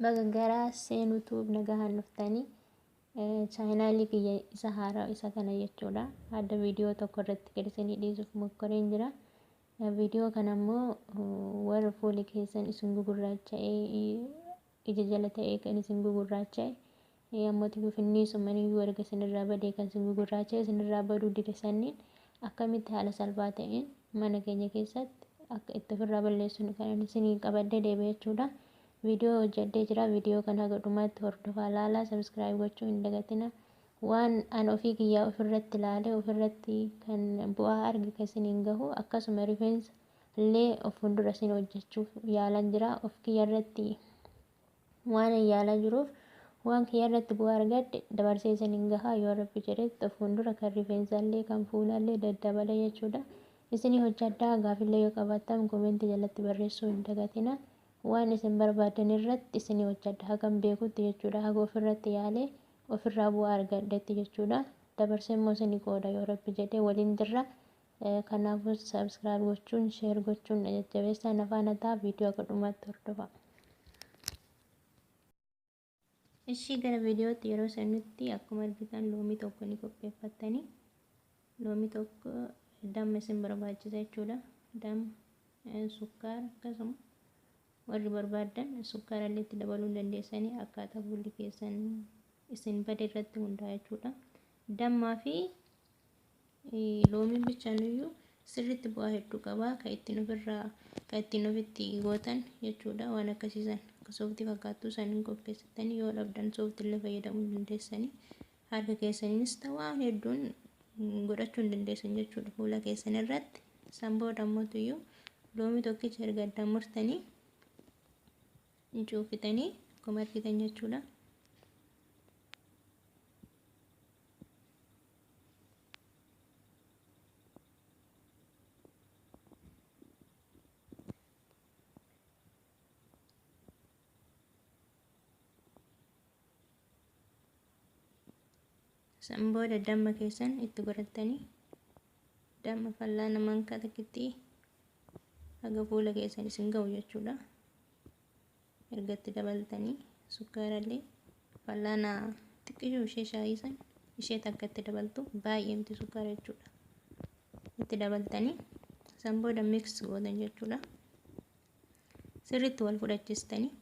Baga gara Seenuu Tube nagahaan dhuftanii chaayinaalii kiyya isa haaraa isa kana jechuudha. Adda viidiyoo tokko irratti gad isinii dhiisuuf mokkoreen jira. Viidiyoo kana immoo warra fuuli keessan isin gugurraacha'ee ija jala ta'ee kan isin gugurraacha'e ammoo finniisumaniyyuu erga isinirraa badee kan isin gugurraacha'e isinirraa baduu dide sanniin akkamitti haala salphaa ta'een mana keenya keessatti akka itti ofirraa balleessinu kan isinii qabadhee deebi'e jechuudha. Viidiyoo hojjedhee jira. Viidiyoo kana haga dhumaatti hordofaa laalaa. Subscribe gochuu hin dagatina. Waan an ofii kiyyaa ofirratti ilaale ofirratti kan bu'aa arge kan isiniin gahu akkasuma rifeensa illee of fuuldura isin hojjechuuf yaalan jira. Of kiyya irratti waan yaalaa jiruuf waan kiyya irratti bu'aa argadhe dabarsee isiniin gaha yoo Rabbi jedhetti of fuuldura kan rifeensa illee kan fuulallee daddabale jechuudha. Isinii hojjedhaa. Gaafillee yoo qabaattan koomentii jalatti barreessuu hin dagatina. Waan isin barbaadan irratti isinii hojjedha hagam beekutti jechuudha. Haga ofirratti yaalee ofirraa bu'aa argadhetti jechuudha. Dabarsee immoo isinii qooda yoo Rabbi jedhee waliin jirra. Kanaafuu subscribe gochuun share gochuun na jajjabeessaa, na faana ta'a, viidiyoo haga dhumaatti hordofaa. Ishii gara viidiyootti yeroo seennutti akkuma argitan loomii tokko ni qopheeffattanii loomii tokko damma isin barbaachisa jechuudha. Damma, sukkaara akkasuma warri barbaaddan sukkaara illee itti dabaluu hin dandeessanii akkaataa fuulli keessan isin bade irratti hundaa'a jechuudha. Dammaa fi loomiin bichaanuyyuu sirriitti bu'aa hedduu qaba. Kan ittiin ofirraa kan ittiin ofitti gootan jechuudha. Waan akkasiisan akka sooftii fakkaattuu san qopheessitanii yoo dhabdan sooftii illee fayyadamuu hin dandeessanii. Harka keessaniinis ta'u waan hedduun godhachuu hin dandeessan jechuudha fuula keessan irratti. San booda ammoo loomii tokkicha erga addaan murtanii hin cuunfitanii akkuma argitan jechuudha. San booda damma keessan itti godhattanii damma fallaana mankaa takkitti haga fuula keessan isin ga'u jechuudha. Erga itti dabaltanii sukkaarallee fallaana xiqqishuu ishee shaayii san ishee takka itti dabaltu, baay'ee miti sukkaara jechuudha. Itti dabaltanii san booda mix gootan jechuudha. Sirriitti wal fudhachiistanii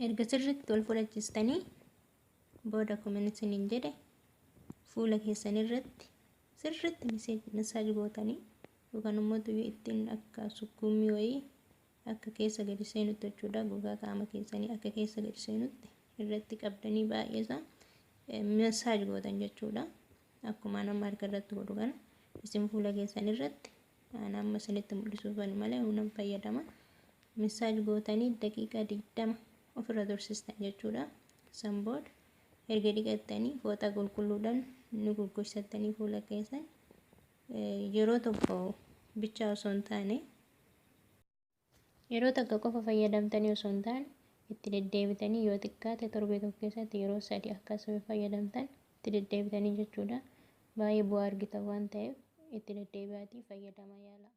erga sirriitti wal fudhachiistanii booda akkuma isiniin jedhe fuula keessan irratti sirriitti massage gootanii yookaan immoo ittiin akka sukkuummii wayii akka keessa gadi seenutti jechuudha. Gogaa qaama keessanii akka keessa gadi seenutti irratti qabdanii baay'ee isaa massage gootan jechuudha. Akkuma nama harka irratti godhu kana isin fuula keessan irratti amma isinitti mul'isuuf malee nan fayyadama. Massage gootanii daqiiqaa 20 ofirra tursiistan jechuudha. San booda erga dhiqattanii fooxaa qulqulluudhaan ni goggogsatanii fuula keessan yeroo tokko bichaa osoo hin taane, yeroo takka qofa fayyadamtanii osoo hin taane, itti deddeebitanii yoo xiqqaate torbee tokko keessatti yeroo sadi akkasuma fayyadamtan itti deddeebitanii jechuudha. Baay'ee bu'aa argitan waan ta'eef itti deddeebi'aatii fayyadamaa yaala.